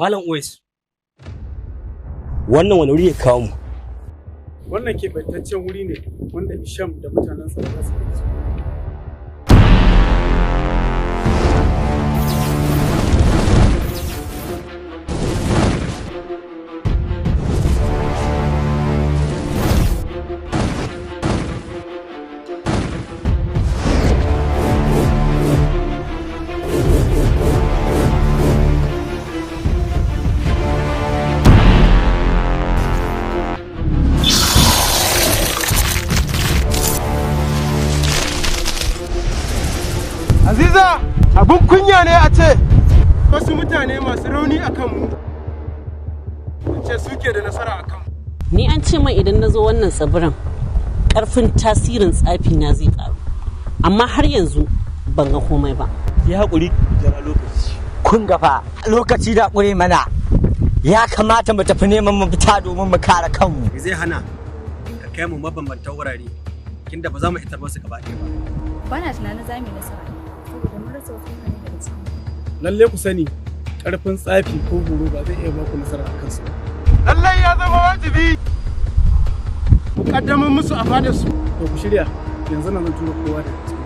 Malam Uwais, wannan wani wuri ya kawo mu? Wannan keɓantaccen wuri ne wanda Isham da mutanensa ba za su iya zuwa. Aziza, abun kunya ne a ce wasu mutane masu rauni a kanmu ce suke da nasara a kanmu. Ni an ce mai idan na zo wannan tsibirin karfin tasirin tsafi na zai karu. Amma har yanzu ban ga komai ba. Ki haƙuri jira lokaci. Kun gafa lokaci da ƙure mana. Ya kamata mu tafi neman mafita domin mu kare kanmu. Me zai hana ka kai mu mabambantan wurare kinda ba za mu itar wasu gaba ɗaya ba. Bana tunanin za mu yi nasara saboda mun rasa wasu mutane daga cikin. Lalle ku sani ƙarfin tsafi ko horo ba zai iya ba ku nasara a kansu ba. Lallai ya zama wajibi mu kaddamar musu a fadar su. To ku shirya yanzu na zan tura kowa daga cikin.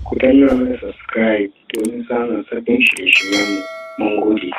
Ku danna mana subscribe domin samun sabbin shirye-shiryenmu. Mun gode.